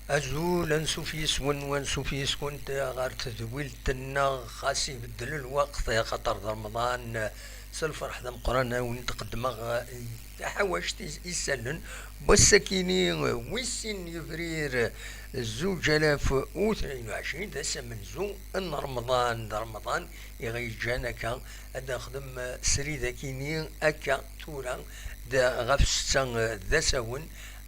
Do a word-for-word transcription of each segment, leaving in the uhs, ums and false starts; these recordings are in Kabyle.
Azul, ansuf yis-wen, ansuf yis-went ɣer tedwilt-nneɣ, xas ibeddel lweqt, axaṭer d Remḍan, s lferḥ d ameqqran, ad wen-d-qeddmeɣ taḥawact is-, isallen n wass-akini, wis sin n yebrir, zuǧ alaf u tnin u ɛecrin, d ass amenzu n Remḍan, d Remḍan i ɣ-yeǧǧan akka ad nexdem srid akini akka tura d ɣef ssetta d asawen,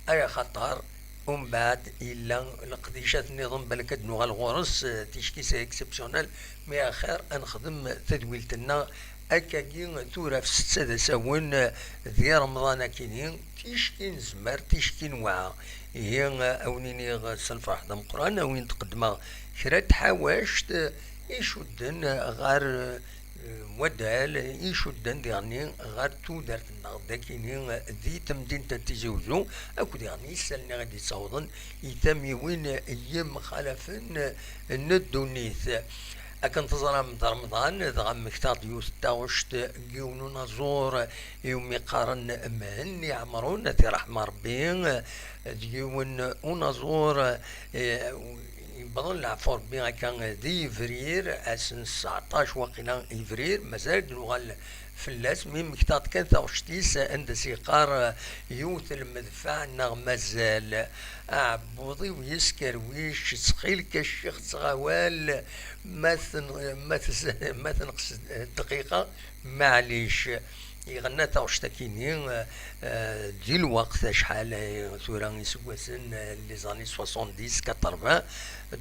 ay axaṭer umbeɛd yella leqdicat nniḍen, balak ad nuɣal ɣur-s, eh, ticki c'est exceptionnel, mais axir ad nexdem tadwilt-nneɣ akkagi tura ɣef ssetta d asawen, eh, di Remḍan akini, ticki nezmer, ticki newɛa. Ihi, eh, a wen-iniɣ s lferḥ d ameqqran, a wen-d-qeddmeɣ kra n tḥawact, eh, icudden ɣer, eh, waddal icudden diɣenni ɣer tudert-nneɣ, dakini di temdint n Tizi Uzzu, akked diɣenni isallen i d-yettawḍen i tamiwin yemxalafen n ddunit. Akken teẓram d Remḍan, dɣa mmektaɣ-d yiwet n taɣect n yiwen unaẓur iwumi qqaren Mhenni Ɛemrun, ad t-iṛeḥm Ṛebbi, d yiwen unaẓur, eh, yewwḍen leɛfu Ṛebbi akka di yebrir, ass n sseɛṭac waqila yebrir, mazal ad nuɣal fell-as, mi mmektaɣ-d kan taɣect-is anda s-yeqqar, eh, yiwet n lmedfaɛ neɣ mazal. Aɛebbuḍ-iw yeskerwic, ttxil-k a ccix ttɣawal, ma ten-, ma tez-, ma tenqes dqiqa, maɛlic. Iɣenna taɣect-akini, eh, di lweqt acḥal, eh, tura iseggasen, eh, les années soixante-dix, quatre-vingts.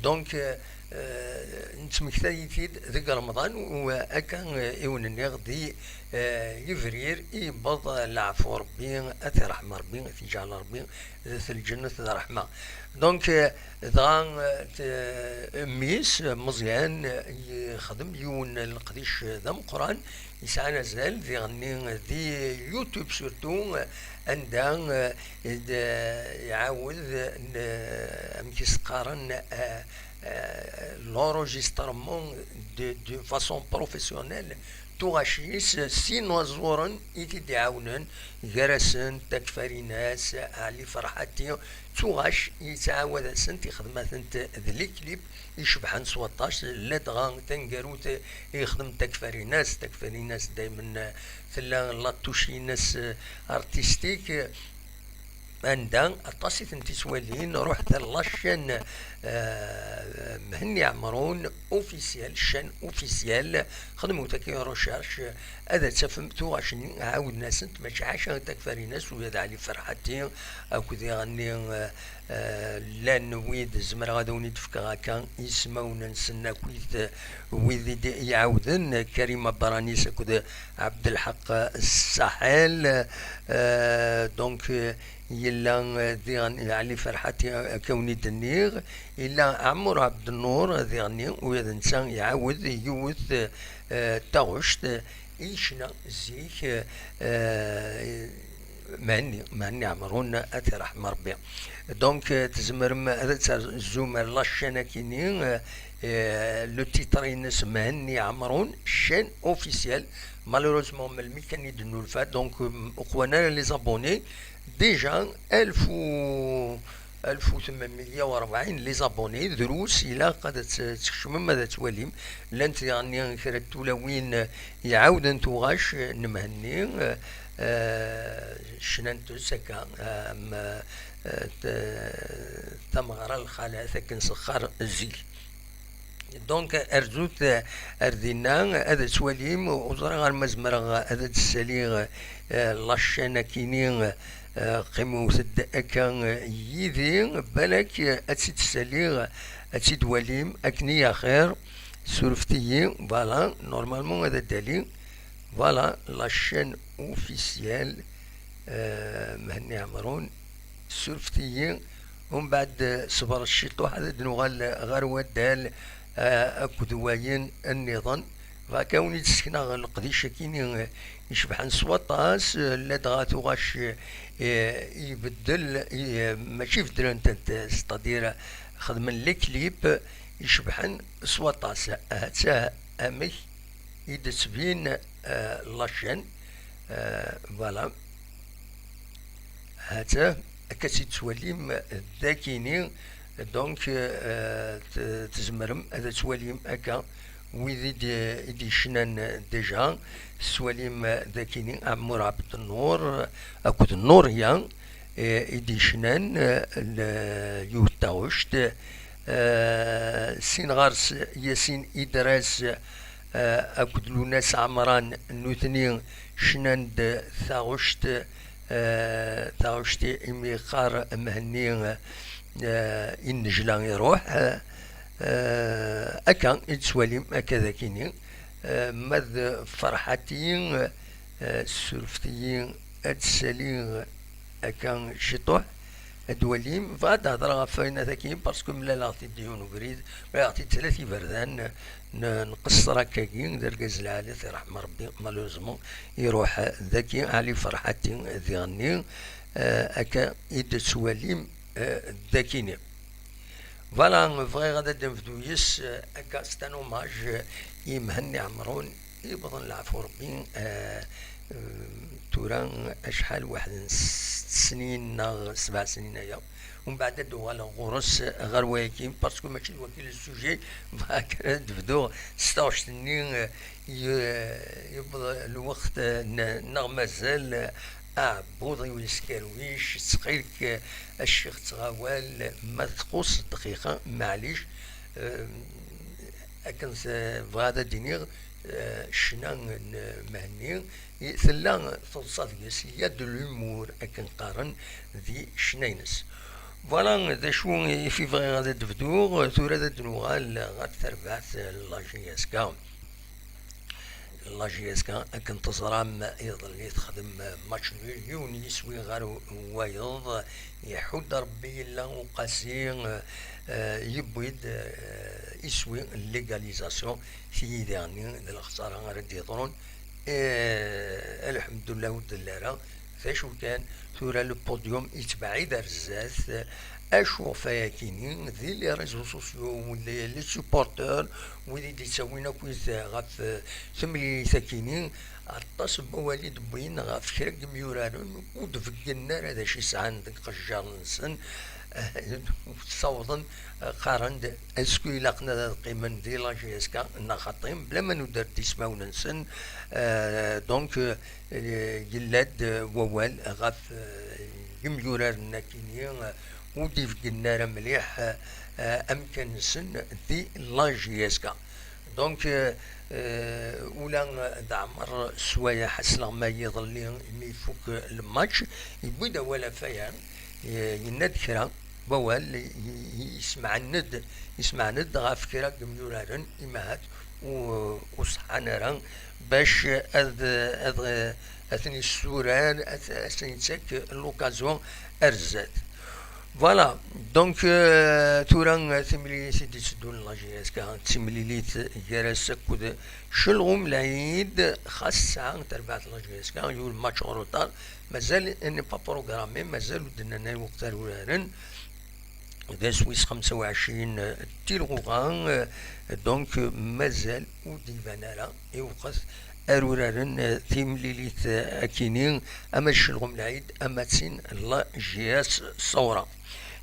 Donc, eh, eh, nettmektay-it-id deg Remḍan, u akka, eh, i wen-nniɣ di, eh, yebrir i yewweḍ leɛfu Ṛebbi, ad t-iṛeḥm Ṛebbi, ad t-iǧɛel Ṛebbi d at lǧennet d ṛṛeḥma. Donc, eh, dɣa, eh, t-, mmi-s, eh, Meẓyan, eh, yexdem yiwen n leqdic d ameqqran, yesɛan azal diɣenni di YouTube surtout, eh, anda, eh, d-, iɛawed, eh, n-, amek i s-qqaren, eh, eh, l'enregistrement de, d'une façon professionnelle, tuɣac-is, sin waẓuren i t-id-iɛawnen, gar-asen Takfarinas, Ɛli Ferḥati, tuɣac yettɛawad-asent, ixdem-atent d les clips icebḥen s waṭas, ladɣa taneggarut i yexdem Takfarinas, Takfarinas daymen tella la touche-ines artistique, anda aṭas i tent-ittwalin, ruḥet ar la chaîne, euh, Mhenni Ɛemrun officiel, chaîne officielle, xedmet akkin recherche, ad tafem tuɣac-nni ɛawden-asent, mačči ḥaca Takfarinas, ula d Ɛli Ferḥati, akked iɣenni, euh, euh, llan wid zemreɣ ad awen-id-fkeɣ akka ismawen-nsen akkit, euh, wid i d-iɛawden, Karim Abranis akked Abdelḥaq Saḥel, euh, donc, euh, yella, euh, diɣen Ɛli Ferḥati, euh, akka wen-id-nniɣ, yella Ɛmur Ɛebdennur, euh, diɣenni, u d netta iɛawed yiwet, euh, taɣect, euh, i yecna zik, euh, euh, Mhenni, Mhenni Ɛemrun, ad t-iṛeḥm Ṛebbi. Donc, euh, tzemrem ad terzum ar la chaîne akini, euh, euh, le titre-ines Mhenni Ɛemrun, chaîne officielle. Malheureusement, melmi kan i d-nnulfa, donc, euh, uqwan ara les abonnés. Déjà, alef u, alef u tmenmiyya u rebɛin les abonnés, drus, ilaq ad tt-, tkecmem, ad tt-twalim. Llant diɣenni kra n tulawin, euh, iɛawden tuɣac, euh, n Mhenni, euh, euh, cnant-tt akka, euh, am, euh, t-, tameɣra n lxalat, akken s-qqar zik. Donc, rzut, euh, ar dinna, ad twalim, ur ẓriɣ ar ma zemreɣ ad d-ssaliɣ, euh, la chaîne akini, euh, qqimet-d akka, euh, yid-i, balak, euh, ad tt-id-ssaliɣ, ad tt-id-twalim, akken i axir, surfet-iyi, voilà, normalement ad d-tali, voilà, la chaîne officielle, euh, Mhenni Ɛemrun, surfet-iyi, umbeɛd, eh, ṣebret ciṭuḥ, ad d-nuɣal ɣer waddal, eh, akked wayen nniḍen. Bɣiɣ kan ad wen-id-ssekneɣ leqdic-akini, eh, icebḥen s waṭas, eh, ladɣa tuɣac, eh, ibeddel, eh, mačči beddlen-tent, eh, c'est-à-dire xedmen les clips icebḥen s waṭas. Ahat amek i d-tettbin, eh, la chaîne, eh, voilà. Hata, akka tt-id-twalim dakini, donc, euh, t-, tzemrem ad twalim akka wid i d-, i d-yecnan déjà, tettwalim dakini Ɛemmur Ɛebdennur akked Nuriya, eh, i d-yecnan, eh, l-, yiwet taɣect, eh, sin ɣer-s Yasin Idras, eh, akked Lunas Ɛemran, nutni cnan-d taɣect, eh, taɣect imi yeqqar Mhenni, eh, i nnejla iruḥ, eh, akka i d-tettwalim akka d akini, eh, ma d Ferḥati, eh, ssurfet-iyi ad d-saliɣ akka ciṭuḥ, ad d-walim, bɣiɣ ad d-hedreɣ ɣef wayen-agi, parce que mlaleɣ-t-id yiwen ubrid, mlaleɣ-t-id tlata iberdan, n-, nqeṣṣer akkagi, d argaz lɛali, ad t-iṛḥem Ṛebbi, malheureusement, iṛuḥ daki, Ɛli Ferḥati, diɣenni, eh, akka i d-tettwalim, eh, dakini. Voilà, bɣiɣ ad d-nebdu yes, eh, akka, c'est un hommage, eh, i Mhenni Ɛemrun, yewweḍen leɛfu Ṛebbi, eh, eh, tura acḥal, waḥed n s-, snin neɣ sebɛ snin aya. Umbeɛd ad d-uɣaleɣ ɣur-s ɣer wayagi, parce que mačči d wagi le sujet, bɣiɣ kan ad d-bduɣ s taɣect-nni, eh, y-, yewweḍ lweqt, eh, n-, neɣ mazal, eh, aɛebbuḍ-iw yeskerwic, ttxil-k, eh, a ccix ttɣawal, ma txuṣ dqiqa, maɛlic, eh, akken s-, bɣiɣ ad d-iniɣ, eh, ccna n Mhenni, i, tella teḍsa deg-s, il y a de l'humour, akken qqaren di ccna-ines. Voilà, d acu i fi bɣiɣ ad d-bduɣ, tura ad d-nuɣal ɣer terbaɛt n la J S K. La J S K, akken teẓram, iḍelli texdem match nul, yiwen n yiswi ɣer wayeḍ, iḥudd Rebbi yella uqasi, eh, yewwi-d, eh, iswi n l'égalisation, tigi diɣenni d lexsara ara d-yeḍrun. Eh, alḥemdullah, ur d-telli ara. D acu kan, tura le podium yettbeɛɛid ar zdat. Acu ɣef wayakini, di les réseaux sociaux, les, les supporters, wid i d-yettawin akkit ɣef, eh, temlilit-akini, aṭas n wawal i d-wwin ɣef kra n yimyuraren ur d-beggnen ara d acu i sɛan deg iqejjaren-nsen. Ssawḍen, eh, qqaren-d, est-ce que ilaqen ad qqimen di la J S K neɣ xaṭi, bla ma nuder-d ismawen-nsen. Eh, donc, eh, yella-d, eh, wawal ɣef, eh, yimyuraren-akini, eh, ur d-ibeggnen ara mliḥ, eh, amkan-nsen di la J S K. Donc, euh, euh, ula d Ɛmer Swayeḥ, asleɣmay iḍelli, imi ifuk le match, yewwi-d awal ɣef waya, eh, yenna-d kra n wawal, i, i, yesmeɛnen-d, yesmeɛnen-d ɣef kra n yimyuraren, imahat u-, ur ṣeḥḥan ara bac ad, ad, ad ten-yessurar, ad, ad ten-yettak l'occasion ar zdat. Voilà, donc, euh, tura, euh, timlilit i d-itteddun n la J S K, d timlilit gar-as akked Celɣum Lɛid, xas tesɛa terbaɛt n la J S K, yiwen match en retard, mazal n'est pas programmé, mazal ur d-nnan ay lweqt ara uraren, d ass wis xemsa u ɛecrin n tilɣuɣa, euh, donc, euh, mazal ur d-iban ara i lweqt ar uraren, eh, timlilit, eh, akini, ama d Celɣum Lɛid, ama d tin n la J S Ṣawra.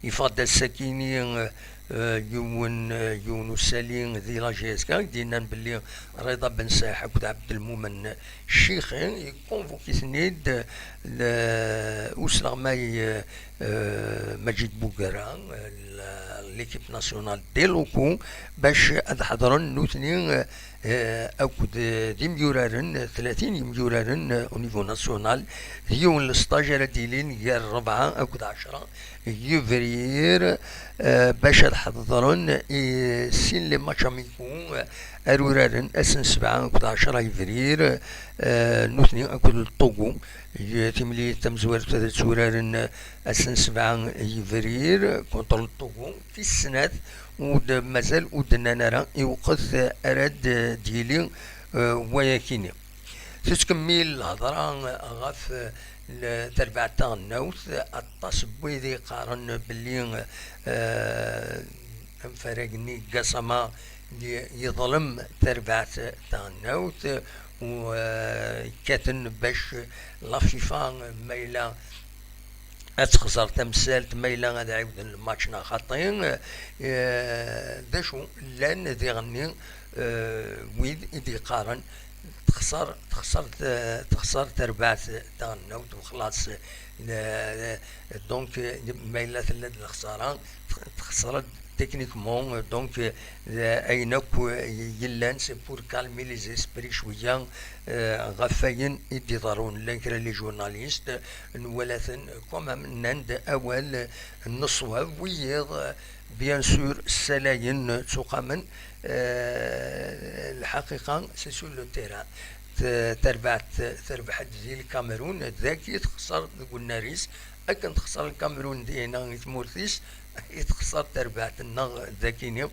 Yeffeɣ-d ass-akini, eh, eh, yiwen, eh, yiwen usali di la J S K, i d-yennan belli Rida Ben Sayeḥ akked Ɛebdelmumen Cixi, yekkunvuki-ten-id, eh, le-, usleɣmay, eh, eh, Maǧid Bugerra, eh, l-, l'équipe nationale des locaux, bac ad ḥeḍren nutni, eh, eh, akked, eh, d imyuraren, eh, tlatin imyuraren, eh, au niveau national, d yiwen lesṭaj ara d-ilin gar rebɛa akked ɛecra yebrir, eh, bac ad ḥeḍren i sin les matchs amicaux, eh, ar uraren ass n sebɛa akked ɛecra yebrir, eh, nutni akked le Togo. Timlilit tamezwarut ad tt-uraren, eh, ass n sebɛa yebrir contre le Togo, tis snat, ur d-, mazal ur d-nnan ara i lweqt ara d-, d-yili, eh, wayakini. Tettkemmil lhedra ɣef, eh, l-, terbaɛt taɣelnawt, aṭas n wid i yeqqaren belli, eh, amfarag-nni Gassama y-, yeḍlem terbaɛt taɣelnawt, u, eh, kkaten bac la FIFA ma yella ad texẓer tamsalt ma yella ad ɛiwden lmatch neɣ xaṭi. Eh, d acu llan diɣenni, eh, wid i d-yeqqaren texṣer, texṣer, eh, texṣer terbaɛt taɣelnawt u xlaṣ. Eh, donc, eh, ma yella tella-d lexṣara, tex-, texṣer-d techniquement, eh, donc, eh, ayen akk, eh, yellan, c'est pour calmer les esprits cwiya, eh, ɣef wayen i d-iḍerrun. Llan kra les journalistes, nwala-ten quand même, nnan-d awal n ṣṣwab, wiyiḍ, bien sûr, ssalayen, ttuqamen, eh, lḥaqiqa, c'est sur le terrain. T-, terbaɛt terbeḥ-d di Lkamerun, dagi texṣer deg unnar-is, akken texṣer Lkamerun dinna i tmurt-is, i texṣer terbaɛt-nneɣ dagini.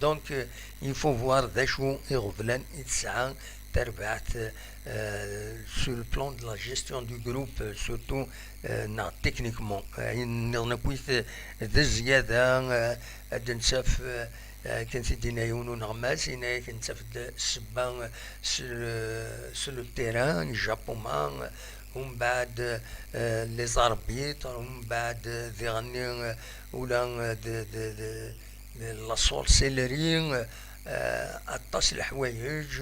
Donc, euh, il faut voir d acu iɣeblan i tesɛa terbaɛt, euh, sur le plan de la gestion du groupe, euh, surtout, euh, neɣ techniquement. Euh, ayen nniḍen akkit, euh, d zzyada, euh, ad d-nettaf, euh, akken t-id-yenna yiwen uneɣmas, yenna-yak nettaf-d ssebba, euh, s, euh, sur le terrain, Japoma, euh, umbeɛd, euh, les arbitres, umbeɛd, euh, diɣenni, euh, ula, euh, de, de, de, de la sorcellerie, euh, aṭas n leḥwayeǧ,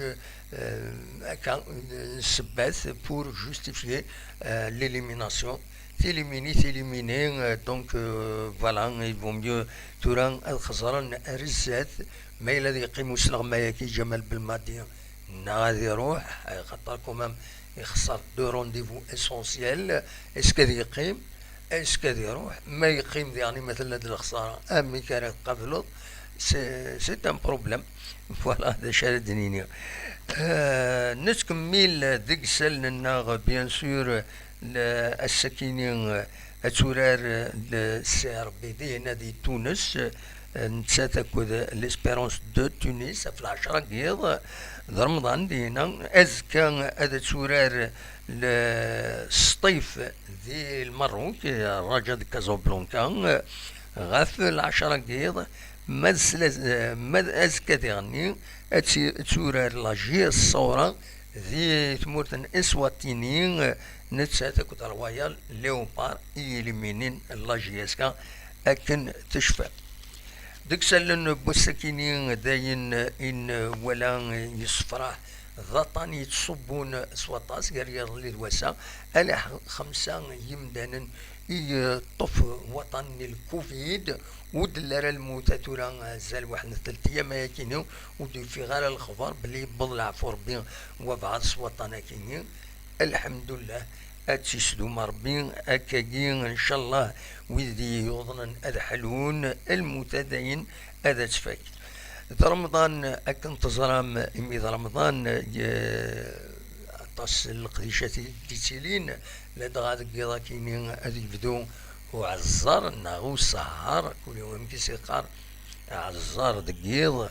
euh, akka, euh, nsebbat pour justifier, euh, l'élimination. Tilimini, tilimini, euh, donc, euh, voilà, il vaut mieux tura ad xeẓren ar zdat, ma yella ad yeqqim usleɣmay-agi Ǧamal Belmadi, neɣ ad iruḥ, axaṭer quand même ixṣer deux rendez-vous essentiels. Est-ce que ad yeqqim? Est-ce que ad iruḥ? Ma yeqqim diɣen, ma tella-d lexṣara, amek ara tqableḍ? C'est, c'est un problème. Voilà d acu ara d-nini. Euh, nettkemmil deg isallen-nneɣ, bien sûr, le, ass-akini, euh, ad turar, euh, le C R B dihin di Tunes, euh, nettat akked l'Espérance de Tunis, ɣef lɛecṛa n yiḍ d Remḍan dihin. Azekka ad turar le Sṭif di Lmerruk, Raja de Casablanca, ɣef lɛecṛa n yiḍ. Ma d sla-, ma d azekka diɣenni, ad ti-, ad turar la J S Saura di tmurt n Eswatini, nettat akked Royal Leopard, i éliminin la J S K akken tecfa. Deg isallen n wass-akini, d ayen i nwala yessefraḥ, d aṭan yettṣubbun s waṭas gar yiḍelli d wass-a, ala xemsa yimdanen i yeṭṭef waṭan n lkuvid, ur d-telli ara lmut, a tura azal waḥed n telt iyam ayakini, ur d-yufiɣ ara lexbar belli yewweḍ leɛfu Rebbi wabɛaḍ s waṭan-akini. Lḥemdullah, ad tt-isdum Rebbi akkagi, ncallah, wid d-yuḍnen ad ḥlun, lmut ad ayen ad tfak. D Remḍan, akken teẓram, imi d Remḍan, eh, aṭas n leqdicat i d-ittilin, ladɣa deg yiḍ-akini ad yebdu uɛeẓẓer neɣ usehher, kul amek i s-iqqar, aɛeẓẓer deg yiḍ,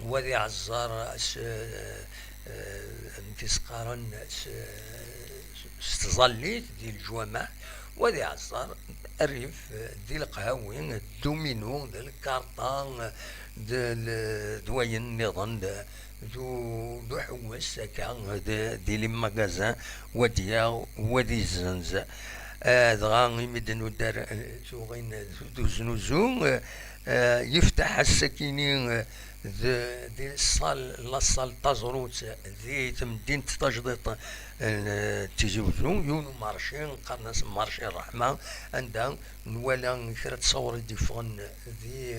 wa d iɛeẓẓer s, eh, amek i s-qqaren, s, s tẓallit di leǧwameɛ, wa d iɛeẓẓer rrif, eh, di leqhawi, d duminu, d lkarṭa, d, d, d wayen nniḍen, d, d u-, d uḥewwes akka, d, di les magasins, wa d-yaɣ, wa d-izzenz. Eh, dɣa imi d-nuddar, eh, tuɣin d uznuzu, eh, eh, yeftaḥ ass-akini, eh, d, di ṣṣal, la salle taẓrut di temdint tajdiṭ n Tizi Uzzu, yiwen umarci, qqaren-as marci ṛṛeḥma, anda nwala kra n tṣawṛa i d-yeffɣen di,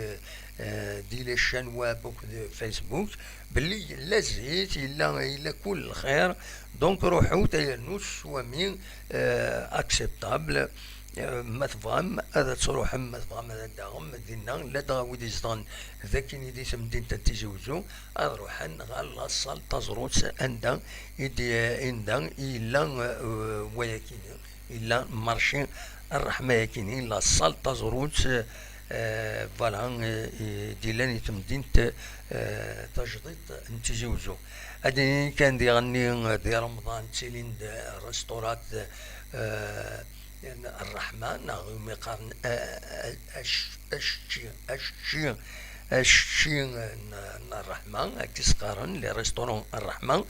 eh, di les chaînes web akked Facebook, belli yella zzit, yella, yella kul lxir. Donc ruḥut, ay rnu s wami, eh, acceptable. Eh, ma tebɣam ad truḥem, ma tebɣam ad d-taɣem dinna, ladɣa wid izedɣen d akini di temdint n Tizi Uzzu, ad ruḥen ɣer la salle taẓrut anda i d-, anda i yella, eh, wayakini, yella marci ṛṛeḥma-yakini, la salle taẓrut, eh, voilà, eh, i d-yellan i temdint, eh, tajdiṭ n Tizi Uzzu. Ad nini kan diɣenni, eh, di Remḍan ttilin-d rrestaurat, eh, n ṛṛeḥma, neɣ umi qqaren, eh, eh, ac-, acečči, acečči, Acci n, n ṛṛeḥma, akka i s-qqaren, les restaurants n ṛṛeḥma.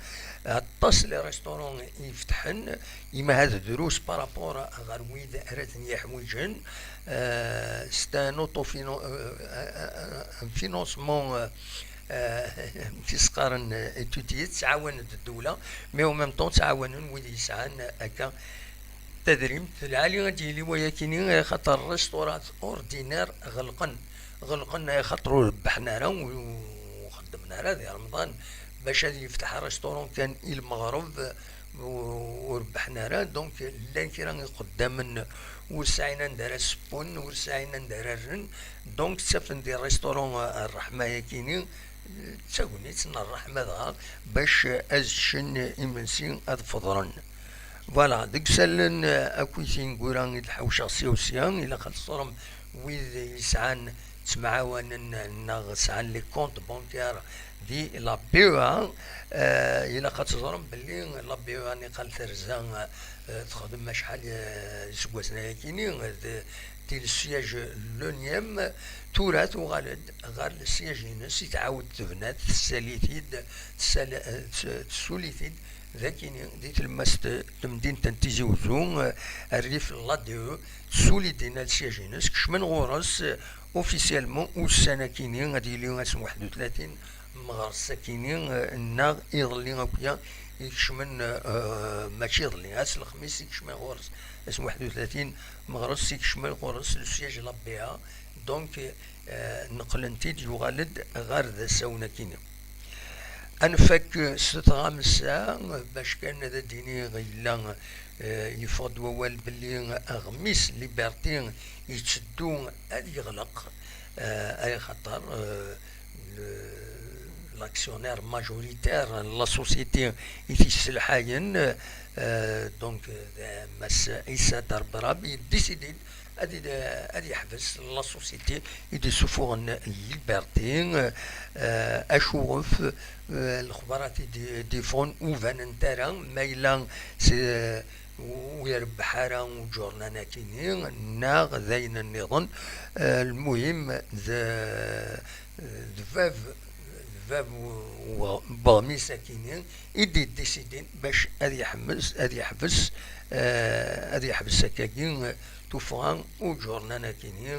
Aṭas les restaurants i ifetḥen, ima had drus par rapport ɣer wid ara ten-yeḥwiǧen. Euh, c'est un auto-finan-, euh, un, un, un financement, euh, euh, i s-qqaren, euh, étudié, ttɛawanen-d ddewla, mais en même temps ttɛawanen wid yesɛan akka tadrimt lɛali. Ad d-yili wayakini, eh, xaṭer restaurants ordinaires ɣelqen. Ɣelqen, eh, xaṭer ur rebbḥen ara, ur, ur xeddmen ara di Remḍan. Bac ad yefteḥ restaurant kan i lmeɣreb, eh, ur, ur rebbḥen ara. Donc, llan kra ixeddamen ur sɛin anda ara sewwen, ur sɛin anda ara rren. Donc, ttafen di restaurant, eh, ṛṛeḥma-yakini, d tagnit n ṛṛeḥma dɣa bac ad ččen imensi, ad feḍren. Voilà, deg usallen, eh, akkit ineggura i d-ḥewceɣ sya u sya, ilaq ad teẓrem wid yesɛan ttemɛawanen neɣ sɛan les comptes bancaires di la B E A, eh, ilaq ad teẓrem belli la B E A niqal terza, eh, texdem acḥal, eh, iseggasen ayakini, eh, d, di le siège l'unième, tura tuɣal-d ɣer le siège-ines, i tɛawed tebna-t, tessali-t-id, tessal-, eh, ts-, tessuli-t-id, d akini, di tlemmast n temdint n Tizi Uzzu, eh, rrif l'A D E, tessuli dinna le siège-ines, kecmen ɣur-s, eh, officiellement ussan-akini, ad yili ass n waḥed u tlatin meɣres akini, eh, neɣ iḍelli akya i kecmen, eh, mačči iḍelli, ass n lexmis i kecmen ɣur-s, ass n waḥed u tlatin meɣres i kecmen ɣur-s le siège la B A, donc, eh, neqlen-t-id, yuɣal-d ɣer d asawen akini. Ad nfak s tɣamsa, bac kan ad d-iniɣ yella, eh, yeffeɣ-d wawal belli aɣmis Liberté yetteddu ad yeɣleq, eh, ay xaṭer, eh, le, l'actionnaire majoritaire n la société i t-yesselḥayen, eh, donc, eh, Mass Issa Derbrab, yedisidi ad, ad yeḥbes la société i d-isufuɣen Liberté, eh, acuɣef, eh, lexbarat i d-, d-iffɣen ur banent ara, ma yella s-, ur irebbeḥ ara uǧurnan akini, neɣ d ayen nniḍen. Eh, lmuhim, d, d bab, d bab u-, u-, n weɣmis akini i d-iddisidin bac ad yeḥmes, ad yeḥbes, eh, ad yeḥbes akkagi, eh, tuffɣa uǧurnan akini.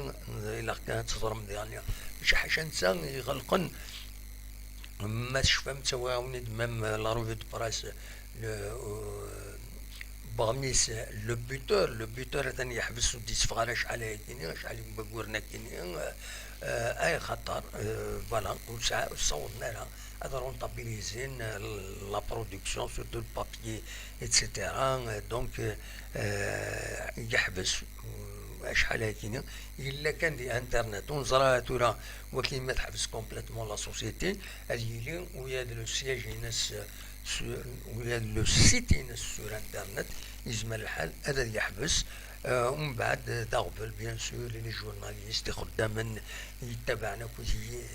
Ilaq kan ad teẓrem diɣen, mačči ḥaca netta iɣelqen. Ma tecfam, ttawiɣ-awen-id même la revue de presse, le, euh, n weɣmis, le buteur, le buteur atan yeḥbes ur d-yetteffeɣ ara acḥal ayakini, acḥal n wagguren akini, euh, ay xaṭer, euh, voilà, ur sɛa-, ur ssawḍen ara ad rentabilisin, euh, la production, surtout le papier, et cetera. Euh, donc, euh, yeḥbes, euh, acḥal ayakini, yella kan di internet. Ur neẓra tura wakin ma teḥbes complètement la société, ad yili uya d le siège-ines, euh, su-, uya d le site-ines sur internet, yezmer lḥal ad, ad yeḥbes. Euh, umbeɛd d aɣbel, bien sûr, les journalistes, ixeddamen yettabaɛen akk yi-,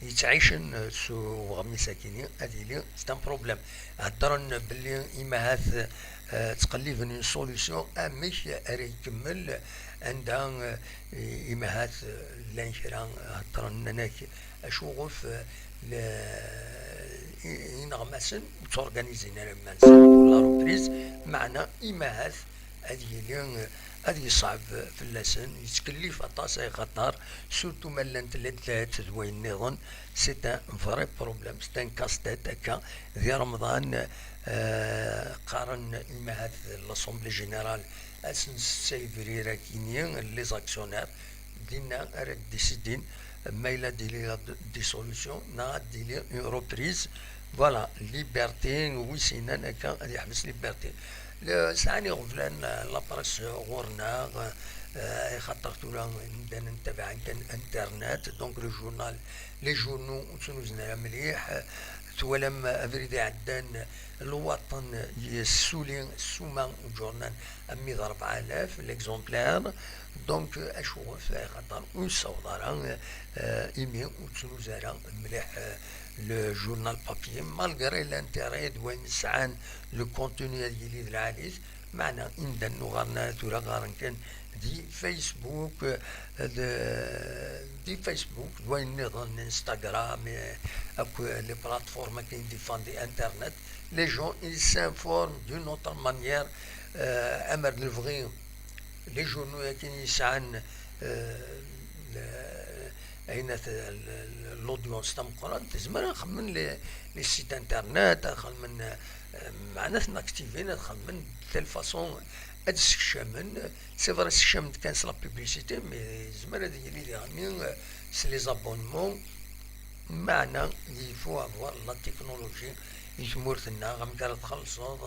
yettɛicen, euh, s uɣmis akini, ad yili c'est un problème. Heddren belli imahat, euh, ttqelliben une solution amek ara ikemmel, anda, euh, imahat, euh, llan kra heddren, nnan-ak acuɣef, euh, le, i-, ineɣmasen ur tturganizin ara iman-nsen pour la reprise, meɛna imahat ad yili, ad yeṣɛeb fell-asen, yettkellif aṭas ay xaṭer, surtout ma llant ladlat d wayen nniḍen. C'est un vrai problème, c'est un casse-tête. Akka di Remḍan, euh, qqaren imahat l'Assemblée Générale ass n setta yebrir akini, les actionnaires, dinna ara d-dissidin ma yella ad d-tili la d-, dissolution neɣ ad d-tili une reprise. Voilà, Liberté, wis inan akka ad yeḥbes Liberté. Le, sɛan iɣeblan, euh, la presse, euh, ɣur-neɣ, euh, ay xaṭer tura imdanen tabaɛen kan internet, donc le journal, les journaux ur ttnuzen ara mliḥ. Twalam abrid iɛeddan, Lwaṭen yessuli ssuma n uǧurnan a mmi d rebɛa alaf l'exemplaire. Donc, acuɣef? Axaṭer ur yessaweḍ ara, euh, imi ur ttnuz ara mliḥ, euh, le journal papier, malgré l'intérêt d wayen sɛan le contenu ad yili d lɛali-t, meɛna imdanen ur ɣaren ara tura, ɣaren kan di Facebook, euh, de, di Facebook, d wayen nniḍen, Instagram, euh, akk les plateformes akken d-ifan di Internet. Les gens, ils s'informent d'une autre manière, euh, amer d lebɣi, les journaux akken yesɛan, euh, le, ayen at-, l-, l-, l'audience tameqqrant, tezmer ad xedmen les, les sites Internet, ad xedmen, euh, meɛna ad ten-activin, ad xedmen de telle façon ad sekcamen. C'est vrai, sekcamen-d kan s la publicité, mais yezmer ad yili diɣenni, euh, s les abonnements. Meɛna, il faut avoir la technologie i tmurt-nneɣ, amek ara txellṣeḍ,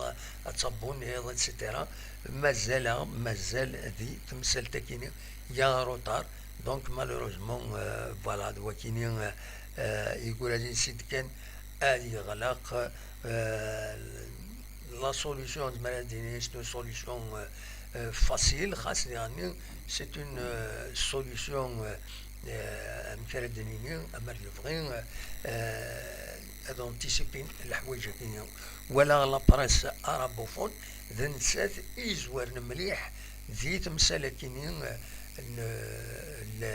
ad tabuniḍ, et cetera. Mazal-aɣ, mazal di temsalt-akini, y a un retard. Donc, malheureusement, euh, voilà, d wakini, euh, euh, i gura din si d-kan ad yeɣleq, euh, la solution, nezmer ad d-nini, c'est une solution, euh, euh, facile, xas diɣenni, c'est une, euh, solution, euh, euh, amek ara d-nini, amer d-nebɣi, euh, ad anticipin leḥwayeǧ-agi. Walaɣ la presse arabophone d nettat i yezwaren mliḥ di temsal-akini, euh, n, la,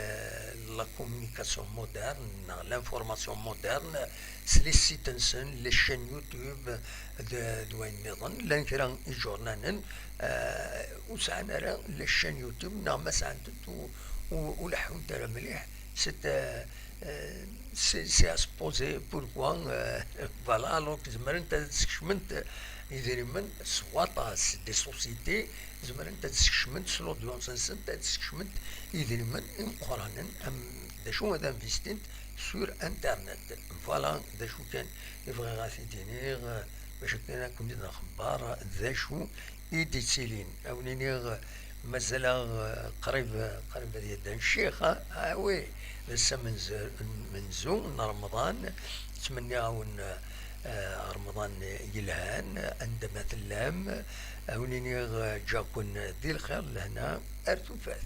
la communication moderne, neɣ l'information moderne, s les sites-nsen, les chaînes YouTube, d, d wayen nniḍen. Llan kra iǧurnanen, euh, ur sɛan ara la chaîne YouTube, neɣ ma sɛant-tent, ur, ur, ur leḥḥunt ara mliḥ. C'est, euh, euh, c'est, c'est à se poser pourquoi, euh, voilà, alors que zemrent ad skecment idrimen s waṭas, des sociétés, zemrent ad skecment s l'audience-nsent, ad skecment idrimen imeqqranen, am, d acu ad investint sur Internet. Voilà, d acu kan i bɣiɣ ad t-id-iniɣ, bac akken ad ken-id-nxebber d acu i d-ittilin. Ad wen-iniɣ, mazal-aɣ, eh, qrib, qrib ad yedden ccix, ah, ah oui, d ass amenzu, amenzu n Remḍan. Ttmenniɣ-awen, eh, Remḍan yelhan, anda ma tellam. Ad wen-iniɣ, eh, ǧǧiɣ-ken di lxir, lehna ar tufat.